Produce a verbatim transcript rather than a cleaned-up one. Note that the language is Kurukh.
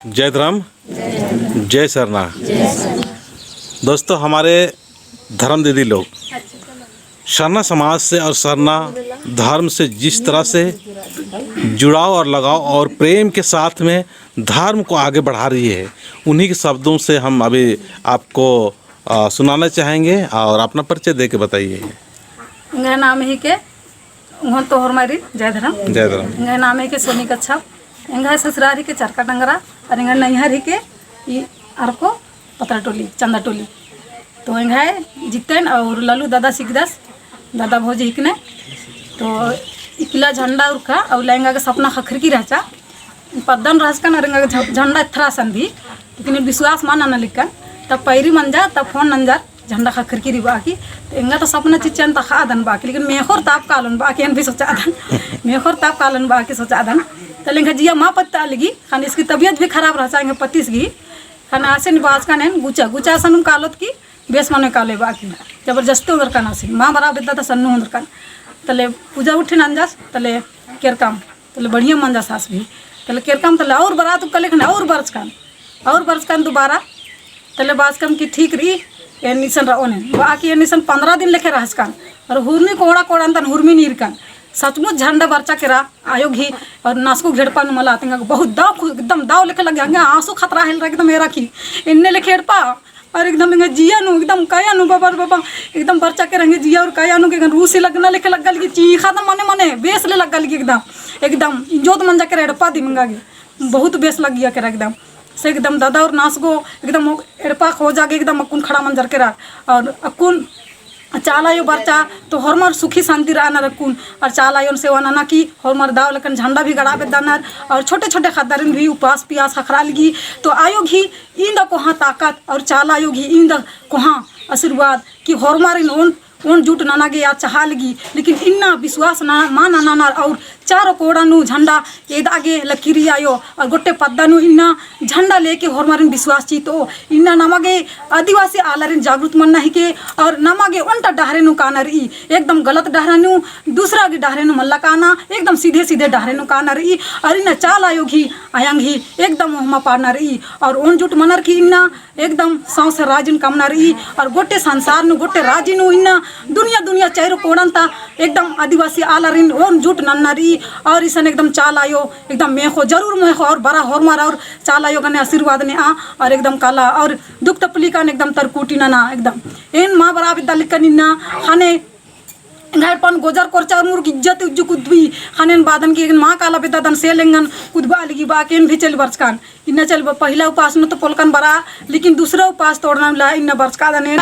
जय धर्म, जय सरना। दोस्तों, हमारे धर्म दीदी लोग सरना समाज से और सरना धर्म से जिस तरह से जुड़ाव और लगाव और प्रेम के साथ में धर्म को आगे बढ़ा रही है, उन्हीं के शब्दों से हम अभी आपको, अ, सुनाना चाहेंगे और अपना परिचय दे के बताइए। एंग्है नाम हिके, उहाँ तो होरमारिन जय धर्म। जय धर्म। एंग्है नाम हिके सोनी कच्छप। एंग्है ससुरार हिके चरका डंगरा, और एंग्है नैहर हिके ई अरको पतरा टोली, चंदा टोली। तो एंग्है जितेन और लल्लू दादा सिकदस, दादा भौजी हिकने। तो इकला झंडा उरखा, और एंगा गे सपना ख़क्खरकी रहचा। पद्दन रहचकन और एंगा गे झ-, झंडा एथरा सन भी, लेकिन विश्वास मा नना लिक्कन। तब पैरी मंजा, तब फोन नंजर, झंडा ख़क्खरकी रई बआ की। तो एंगा तो सपना चिच्चन तख़ादन बआ की, लेकिन मेख़ोर ताप कालोन बआ की एन भी सोचादन। मेख़ोर ताप कालोन बआ की सोचादन। तले एंगा जिया मा पत्ता लगी, ख़ने इसकी तबीयत भी खराब रहचा, एंगा पतिस गही। ख़ने आसिन बाचकन एन गुचा, गुचा सनुम कालोत की बेस मने काले बआ की। जबरदस्ती ओन्दरकन आसिन, मा बरा बेद्दा ता सन्नू ओन्दरकन। तले पूजा उठिन नंजस, तले केरकम। तले बढ़िया मंजा सास भी। तले केरकम तले और बरात उक्का लेखन और बरचकन। और बरचकन दोबारा। तले बाचकन कि ठीक रई, एन इसन रओन एन। बआ की एन इसन पन्द्रह दिन लेखे रहचकन। और हुरमी कोड़ा कोड़ान तन हुरमी नीरकन। सचमुच झंडा बरचा केरा, आयो गही और नासगो गही एड़पा नू मला। तेंगा बहुत दव खु-, एकदम दव लेखे लग्गी, एंगा आंसू खतरा हेलरा एकदम एरा की। एन्ने लेखे एड़पा, और एकदम एंगा जिया नू, एकदम काया नू, बाबा रे बाबा, एकदम बरचा केरा एंगा जिया और काया नू गे एकदम रूसी लगना लेखे लग्गा लगी, चींख़ा दम मने मने, बेस ले लग्गा लगी एकदम, एकदम इंजोत मंजा केरा एड़पा दिम एंगा गे, बहुत बेस लग्गिया केरा एकदम। से एकदम दादा और नासगो एकदम एड़पा खोजा गे एकदम अक्कुन खड़ा मंजर केरा, और अक्कुन चाला आयो बरचा तो होरमर सुखी शांति रअनर अक्कुन, और चाला आयोन सेवा नना की होरमर दव लेकन झंडा भी गड़ा बेद्दानर, और छोटे छोटे ख़द्दारिन भी उपास पियास ख़क्खरा लगी। तो आयो गही इन्दा कोहाँ ताकत और चाला आयो गही इन्दा कोहाँ आशीर्वाद कि होरमारिन ओन, ओन जुट नना गे आ चहा लगी, लेकिन इन्ना विश्वास ना, मा ननानर और चारो कोड़ा नू झंडा एदा गे लकीरी आयो और गोट्टे पद्दा नू इन्ना झंडा लेके होरमारिन विश्वास चितो। इन्ना नमा गे आदिवासी आलारिन जागरूक मन्ना हिके और नमा गे ओन्टा डहरे नू काना रई, एकदम गलत डहरे नू, दूसरा गे डहरे नू मल्ला काना, एकदम सीधे सीधे डहरे नू काना रई। और इन्ना चाला आयो गही आयंग ही एकदम ओहमा पाड़ना रई और ओन जुट मनर की इन्ना एकदम सौंसे राजिन कमना रई और गोट्टे संसार नू, गोट्टे राजी नू इन्ना दुनिया, दुनिया चारो कोड़न ता एकदम आदिवासी आलारिन ओन जुट नन्ना रई। और इसन एकदम चाला आयो एकदम मेख़ो, जरूर मेख़ो और बरा होरमर और चाला आयो गने आशीर्वाद नेआ और एकदम काला और दुख तपलीकन एकदम तरकुटी नना एकदम। एन मा बरा बेद्दा लिक्कन इन्ना ख़ने एंग्है एड़पन गोजर कोरचा और मुरुक इज्जत उज्जु कुद्दी। ख़ने एन बादन की एन मा काला बेद्दादन से लेंगन कुदबा लगी बआ की एन भी चल बरचकन। इन्ना चल ब-, पहिला उपास नू तो पोलकन बरा, लेकिन दूसरा उपास तोड़ना ला इन्ना बरचकादन एन।